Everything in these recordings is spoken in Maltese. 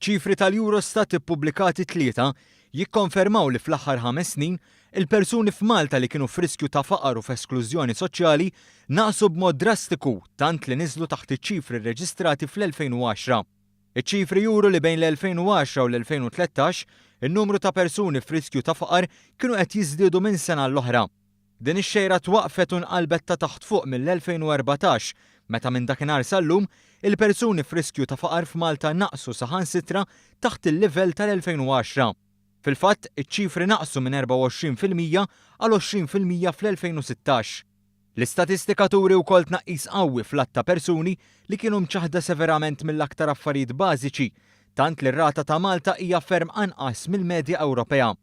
Iċ-ċifri tal-Eurostat ippubblikati t-Tlieta jikkonfermaw li fl-aħħar 5 snin, il-persuni f'Malta li kienu f'riskju ta' faqar u f'esklużjoni soċjali naqsu b'mod drastiku tant li niżlu taħt iċ-ċifri rreġistrati fl-2010. Iċ-ċifri juru li bejn l-2010 u l-2013 in-numru ta' persuni f'riskju ta' faqar kienu qed jiżdiedu minn sena l-oħra. Din ix-xejra twaqfet u nqalbet ta' taħt fuq mill-2014, meta minn dakinhar sal-lum il-persuni f'riskju ta' faqar f'Malta naqsu saħansitra taħt il-livell tal-2010. Fil-fatt, iċ-ċifri naqsu minn 24% għal 20% fl-2016. L-istatistika turi wkoll tnaqqis qawwi fl-għadd ta' persuni li kienu mċaħda severament mill-aktar affarijiet bażiċi, tant li r-rata ta' Malta hija ferm anqas mill-medja Ewropea.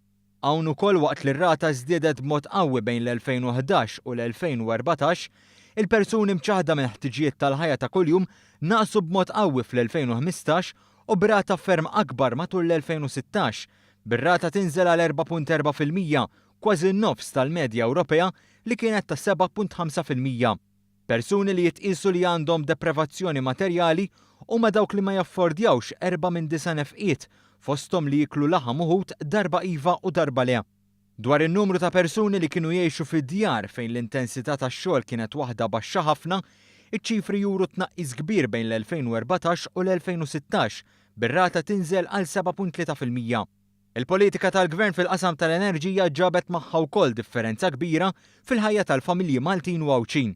Hawn ukoll, waqt li r-rata żdiedet b'mod qawwi bejn l-2011 u l-2014, il-persuni mċaħda minn ħtiġijiet tal-ħajja ta' kuljum naqsu b'mod qawwi fl-2015 u b'rata ferm akbar matul l-2016, bir-rata tinżel għal 4.4%, kważi n-nofs tal-medja Ewropea li kienet ta' 7.5%. Persuni li jitqisu li għandhom deprivazzjoni materjali huma dawk li ma jaffordjawx 4 minn 9 nefqiet, fosthom li jiklu laħam u ħut darba iva u darba le. Dwar in-numru ta' persuni li kienu jgħixu fi djar fejn l-intensità tax-xogħol kienet waħda baxxa ħafna, iċ-ċifri juru tnaqqis kbir bejn l-2014 u l-2016, bir-rata tinżel għal 7.3%. Il-politika tal-gvern fil-qasam tal-enerġija ġabet magħha wkoll differenza kbira fil-ħajja tal-familji Maltin u Għawdxin.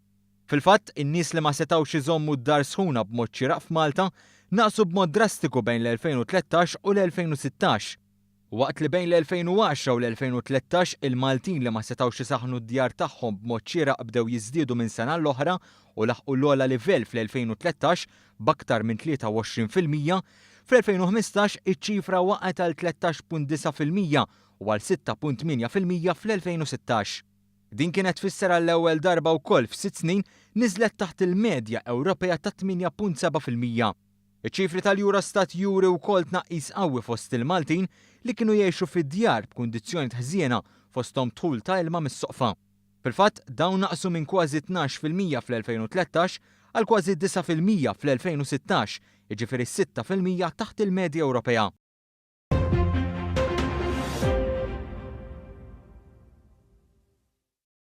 Fil-fatt, in-nies li ma setawx iżommu d-dar sħuna b'mod xieraq f'Malta naqsu b'mod drastiku bejn l-2013 u l-2016. Waqt li bejn l-2010 u l-2013 il-Maltin li ma setawx isaħnu d-djar tagħhom b'mod xieraq bdew jiżdiedu minn sena l-oħra u laħqu l-ogħla livell fl-2013 b'aktar minn 23%, fl-2015 iċ-ċifra waqgħet għal 13.9% u għal 6.8% fl-2016. Din kienet tfisser għall-ewwel darba wkoll f'6 snin niżlet taħt il-medja Ewropea ta' 8.7%. Iċ-ċifri tal-Eurostat juri wkoll tnaqqis qawwi fost il-Maltin li kienu jgħixu fid-djar b'kundizzjoni ħżiena, fosthom dħul ta' ilma mis-soqfa. Fil-fatt, dawn naqsu minn kważi 12% fl-2013 għal kważi 9% fl-2016, jiġifieri 6% taħt il-medja Ewropea.